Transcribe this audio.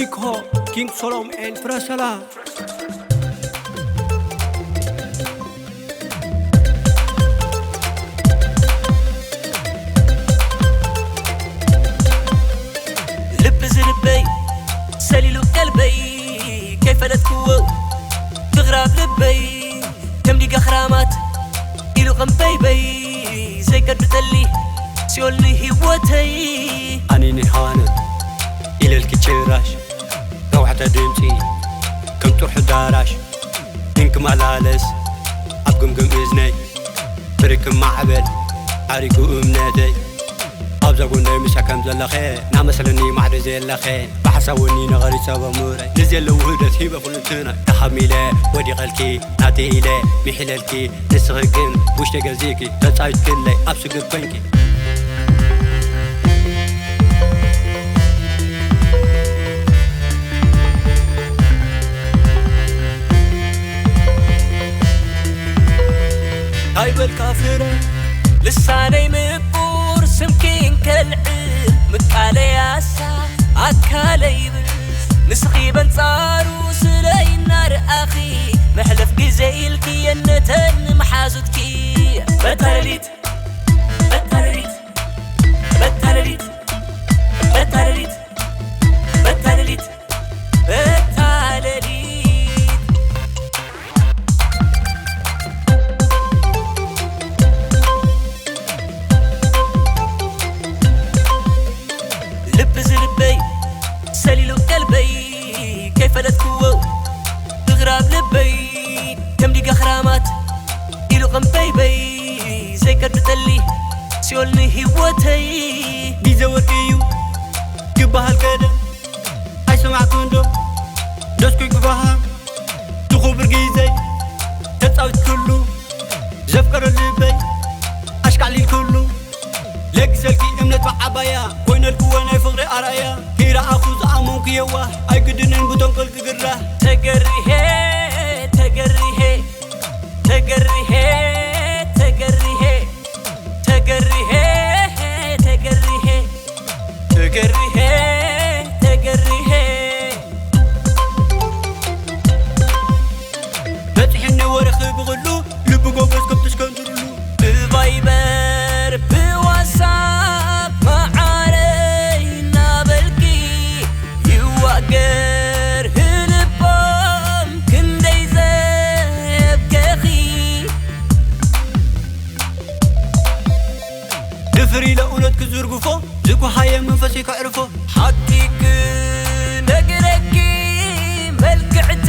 ኪንግ ሆ፣ ኪንግ ሶሎም ኤንድ ፍረሰላ። ልቢ ዝልበይ ሰሊሉ ቀልበይ ከይፈለጥክዎ ትግራብ ልበይ ከም ዲጋ ክራማት ኢሉ ቀንበይበይ ዘይቀድጠሊ ሲኦል ንህይወተይ ኣኒኒ ሃነ ኢለልኪ ጭራሽ ነዋሕተ ድምፂ ከም ጡር ሕዳራሽ እንክመላለስ ኣብ ግምግም እዝነይ ብርክ ማዕበል ሓሪጉ እምነተይ ኣብዛ ጎንደይ ምሻ ከም ዘለኸ ናመስለኒ ማዕዶ ዘለኸ ብሓሳብ ወኒ ነገር ይጸበ ምረይ ንዘለ ውህደት ሂበ ኩልንትናይ ተሃሚለ ወዲቐልኪ ናተይ ኢለ ሚሒለልኪ ንስኺ ግን ውሽጢ ገዚእኪ ተጻዊትክለይ ኣብ ስግር ኮንኪ ኣይበልካ ፍረ ልሳነይ ምቁር ስምኪን ከልዕል ምቃለይ ኣሳ ኣካለይ ይብል ንስኺ በንጻሩ ስለይ እናርኣኺ መሕለፍ ግዜ ኢልኪ የነተን መሓዙትኪ በታ ሌሊት በታ ሌሊት በታ ሌሊት በታ ሌሊት በታ ሌሊት በታ ሌሊት ልቢ ዝልበይ ሰሊሉ ቀልበይ ከይፈለጥክዎ ምግራብ ልበይ ከም ዲጋ ክራማት ኢሉ ቀንበይበይ ዘይቀድጠሊ ሲኦል ንህይወተይ ግዜ ወርቂ እዩ ክበሃል ቀደም ኣይሰማዕኩን ዶ ደስኩ ክበሃል ዝኹብር ግዜ ተጻዊት ኩሉ ዘፍቀረ ልበይ ኣሽካዕሊል ኩሉ ለግሰልኪ እምነት ብዓባያ ኮይነልክዎ ናይ ፍቕሪ ኣርኣያ ከይረኣኹ ዝኣመንኩ የዋህ ኣይግድንን ብተንኮል ክግራ ተገሪሄ ተገሪሄ ተገሪሄ ተገሪሄ ተገሪሄ ተገሪሄ ተገሪሄ ተገሪሄ በፂሕኒ ወረኺ ብኹሉ ልቢ ጎበዝ ከብትሽ ከንድርሉ ብቫይበር ብዋትሳፕ መዓረይ እናበልኪ ይዋገር ህልቦም ክንደይ ዘብከኺ ድፍር ኢለ እውነት ክዝርግፎ ዝጉሃየ መንፈስ ከዕርፎ ሓቂ ክነግረኪ መልክዕተ